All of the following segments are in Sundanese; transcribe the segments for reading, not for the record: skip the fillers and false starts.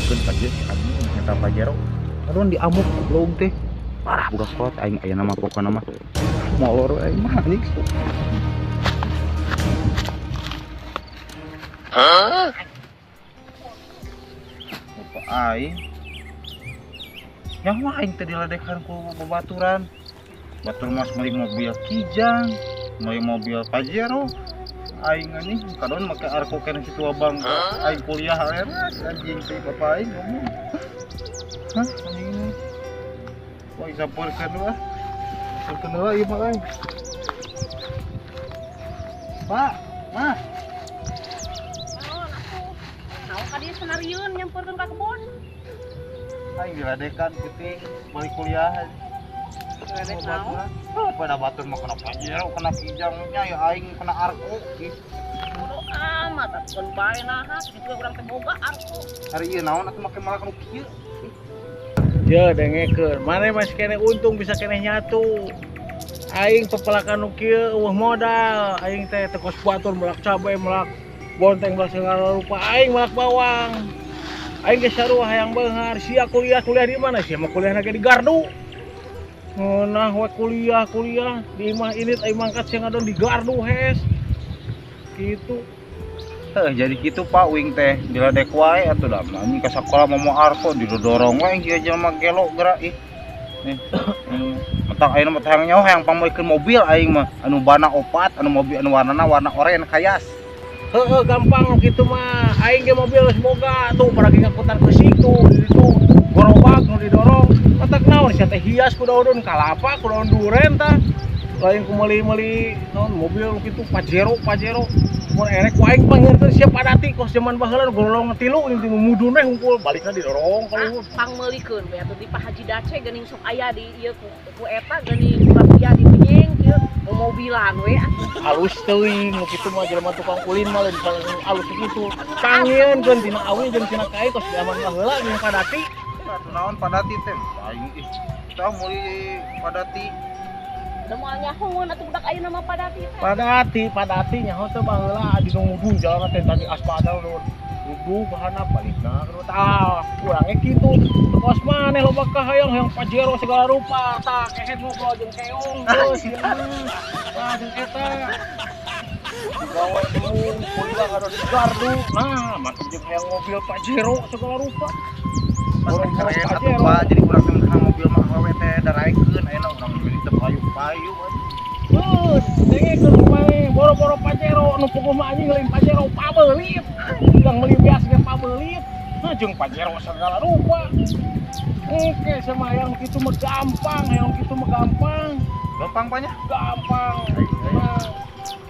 Keun ka dieu anjing eta Pajero. Aduh diamuk goblok teh. Parah budak kolot aing aya nama pokona mah. Molor aing mah anjing. Hah? Bapak aing. Yang mah aing teh diledekan ku babaturan. Batur mas meuli mobil Kijang, meuli mobil Pajero. Aing anjing kadon make arko keneh situ abang. Aing kuliah leres anjing teh bapak aing ngomong. Hah anjing. Wah sampurkeun wah. Sampurkeun heula ieu mah aing. Pak, Mah. Naon atuh? Naon ka dieu senarieun nyamperkeun ka kebon? Aing diledekan peuting balik kuliah. Ledek naon? Oh, pada batur mah kena Pajero, kena Kijangnya ya aing kena arko. Ih, Bodo amat atuh keun bae naha kitu urang teh boga arko. Hari ieu naon atuh make malah kanu kieu. Ya dengekeun, maneh masih keneh untung bisa keneh nyatu. Aing pepelakan nu kieu eueuh modal, aing teh teu kos batur melak cabe, melak bonteng, melak segala rupa, aing melak bawang. Aing geus sarua hayang beunghar, sia kuliah, kuliah di mana? Sia mah kuliahna ge di gardu. Ngeunah we kuliah, kuliah di imah init aing mangkat sia ngadon di gardu hes. Kitu. Heh, jadi kitu Pak wing teh diledek wae atuh da mah anjing ka sakola momo arko didodorong wae ieu jelema gelo geura ih. Nih. Mentak ayeuna mah teh hayang nyaho hayang pangmeulikeun mobil aing mah anu bana opat anu mobil anu warnana warna oranye kayas. Heeh gampang kitu mah. Aing ge mobil geus boga tuh paragi ngakutan ke situ di ditu gerobak nu didorong. Matak naon sia teh hias ku daun kalapa ku daun duren tah. Lain ku meuli-meuli naon mobil kitu Pajero Pajero. Mun erek ku aing panggilkeun sia padati kos zaman baheula golong tilu ini mudun we hungkul balikna didorong ka luhur. Pangmeulikeun we atuh di Pak Haji Dace geuning sok aya di ieu ku eta geuning ku di Benyeng kieu mobilan we atuh. Halus teuing nu kitu mah jelema tukang ulin mah lain alus kitu. Pangieunkeun tina awi jeung tina kai kos zaman baheula jeung padati. Atuh naon padati teh? Aing ih tah meuli padati. Da moal nyahoeun atuh budak ayeuna mah padati teh. Padati, padati nyaho teh baheula di nu mudun jalan teh tadi aspal lur. Duduk bahanna balikna terus tah urang ge kitu. Teu kos maneh loba kahayang hayang Pajero segala rupa tah kehet ngobrol jeung keong geus ieu mah. Tah jeung eta. Digawe embung kuliah kada di gardu. Nah, mantep jeung hayang mobil Pajero segala rupa. Pas keren atuh Pak, jadi urang teh meunang mobil mah awewe teh daraekeun ayeuna urang meuli teh payu-payu atuh. Heuh, dengekeun kumaha boro-boro Pajero nu puguh mah anjing lain Pajero pabeulit. Yang meuli beas ge pabeulit. Nah jeung Pajero segala rupa. Oke, sama yang kitu mah gampang, yang kitu mah gampang. Gampang Pak nya? Gampang. Nah.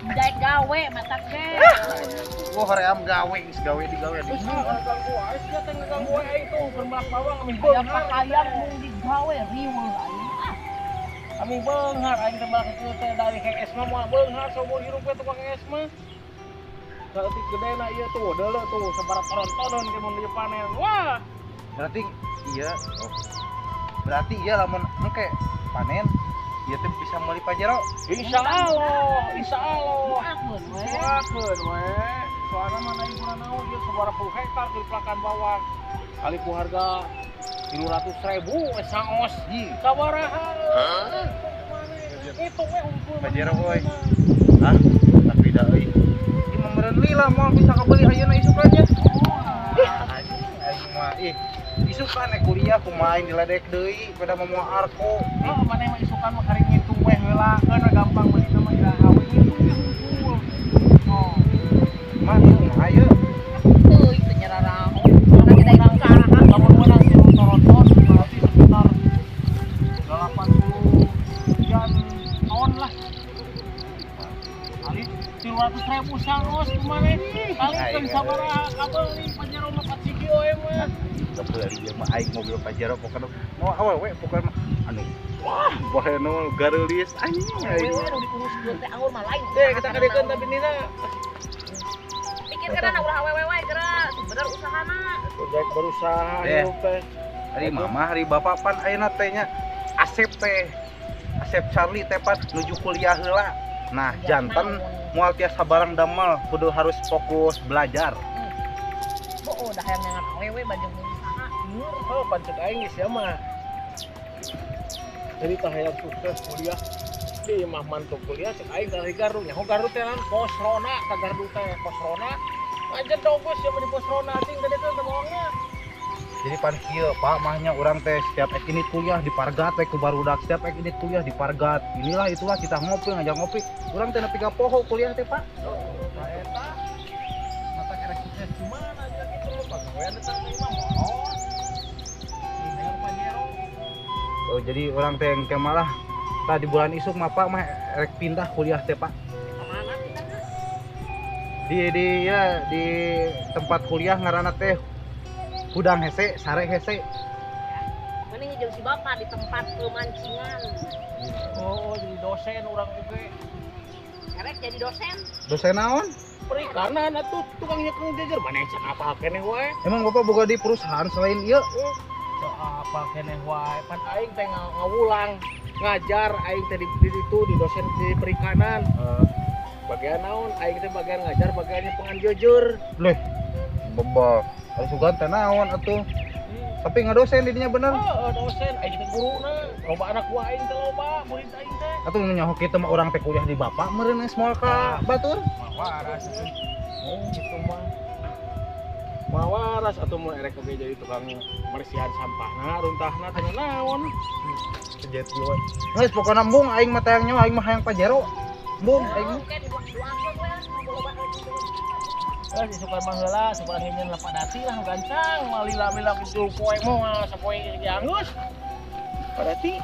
Daek gawe matak ge. Gua hoream gawe geus gawe digawe di. Geus ngaganggu wae sia teh ngaganggu wae aing tuh keur melak bawang amih Aya beunghar. pakaian mung digawe riweuh aing. Ah, Amih beunghar aing teh melak kieu teh dari HS mah moal beunghar saumur hirup we tukang HS mah. Saeutik gedena ieu tuh deuleu tuh sabaraha toron-toron ge mun ieu panen. Wah, Berarti iya oh. Berarti iya lamun engke panen ieu teh bisa meuli Pajero. Insyaallah, insyaallah. Doakeun we. Doakeun we. Soalna mah aing kurang naon ieu sabaraha puluh hektar di pelakan bawang. Kali ku harga 300.000 we saos. Ih, Sabaraha? Itu we unggul. Pajero euy. Hah? Tapi da euy. Ieu mah meureun lila moal bisa kabeli ayeuna isukan nya. Ih, anjing aing mah ih. Isukan kuliah kumaha aing diledek deui pada moal arko. Oh, maneh mah isukan mah kari ngitung we heula. Keun we gampang meulina mah iraha we ngitung we hungkul. Oh. Mah ieu kumaha ieu? Teuing teu nyararaho. Urang ge daek usaha. Lamun meunang tilu toroton berarti sekitar 80 sekian ton lah. Kali 300.000 saos kumaha kali keun sabaraha kabeuli Pajero mah 4 siki we mah. Kebeuli ieu mah aing mobil Pajero pokona mau awewe pokona mah anu wah bae nu gareulis anjing aing. Awewe nu diuruskeun teh anggur mah lain. Deh kita kadekeun tapi nina. Pikirkeun ulah awewe wae geura, bener usahana. Daek berusaha hirup teh. Hari mama hari bapak pan ayeuna teh nya Asep teh. Asep Charlie teh pan nuju kuliah heula. Nah, janten moal tiasa barang damel kudu harus fokus belajar. Oh, dah hayang nyangan awewe bajeng usaha. Oh, pancet aing geus sia mah. Jadi tah hayang sukses kuliah. Di imah mantu kuliah cek aing dari Gardu. Nyaho Gardu teh naon? Pos Rona ka Gardu teh pos Rona. Ngajedog geus sia mah di pos Rona cing gede teh bohongna. Jadi pan kieu Pak mahnya urang teh setiap ek ini kuliah di Pargat teh ku barudak, setiap ek ini kuliah di Pargat. Inilah itulah kita ngopi ngajak ngopi. Urang teh nepi ka poho kuliah teh Pak. Tah eta. Mata kerek sukses di mana aja gitu loh pagawean eta teh imah molor. Di Mayor Pajero. Oh, jadi urang teh engke malah tah di bulan isuk mah Pak mah rek pindah kuliah teh Pak. Kemana pindahna? Di ya di tempat kuliah ngaranna teh Hudang hese, sare hese. Mending jeung si bapak di tempat pemancingan. Oh, jadi dosen urang oge. Erek jadi dosen. Dosen naon? Perikanan atuh tukang nyekeng jejer mana cek apa keneh wae. Emang bapak boga di perusahaan selain ieu? Cek apa keneh wae. Pan aing teh ngawulang ngajar aing teh di itu di dosen di perikanan. Bagian naon? Aing teh bagian ngajar, bagian nyepengan jejer. Leh, bebal. Ari sugan teh naon atuh? Tapi ngadosen didinya bener. Heeh, dosen aing teh guruna. Loba anak buah aing teh loba, murid aing teh. Atuh nu nyaho kitu mah urang teh kuliah di bapak meureun geus moal ka batur. Mawaras atuh. Oh, gitu mah. Mawaras atuh mun erek oge jadi tukang bersihan sampahna, runtahna teh naon. Sejet wae. Geus pokona embung aing mah tayang nyawa aing mah hayang Pajero. Embung aing mah. Oke, didoakeun we lah loba rezeki. Eh, disukan mah heula, suka nyen lepak dati lah gancang, malila-mila kitu poe moal sapoe ge anggeus. Padati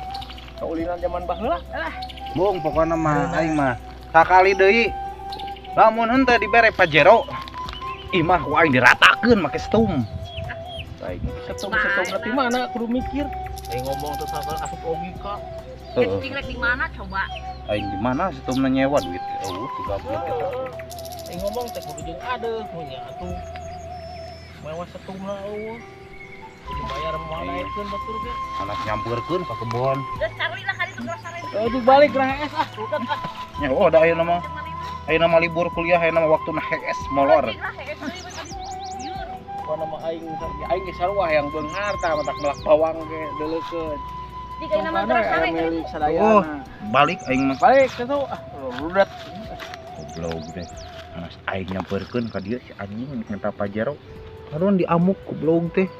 kaulinan zaman baheula. Lah, Bung pokona mah aing mah sakali deui lamun henteu dibere Pajero imah ku aing diratakeun make setum. Aing Setum-setum di mana kudu mikir. Aing ngomong tuh salah asup logika. heeh. cicing rek di mana coba? Aing di mana setumna nyewa duit eueuh digabung kita. Aing ngomong teh kudu jeung adeuh nya atuh. Mewah setumna eueuh. Kudu bayar moal naikeun batur ge. Anak nyampeurkeun ka kebon. Geus cari lah kali itu geus sare deui. Eh, balik lah hees ah, rudet ah. Nya oh da ayeuna mah. Ayeuna mah libur kuliah ayeuna mah waktuna hees molor. Cicing lah hees deui we ka ditu. Lieur. Pokona mah aing aing ge sarua hayang beunghar tah matak melak bawang ge deuleukeun. Jika nama geus sare ka ditu. Oh. Balik aing mah. Balik ke tuh ah rudet. Goblok teh. Anas aing nyampeurkeun ka dieu si anjing minta Pajero. Karon diamuk goblok teh.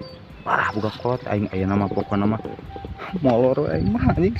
Parah boga kolot aing ayeuna mah pokona mah molor we aing mah anjing.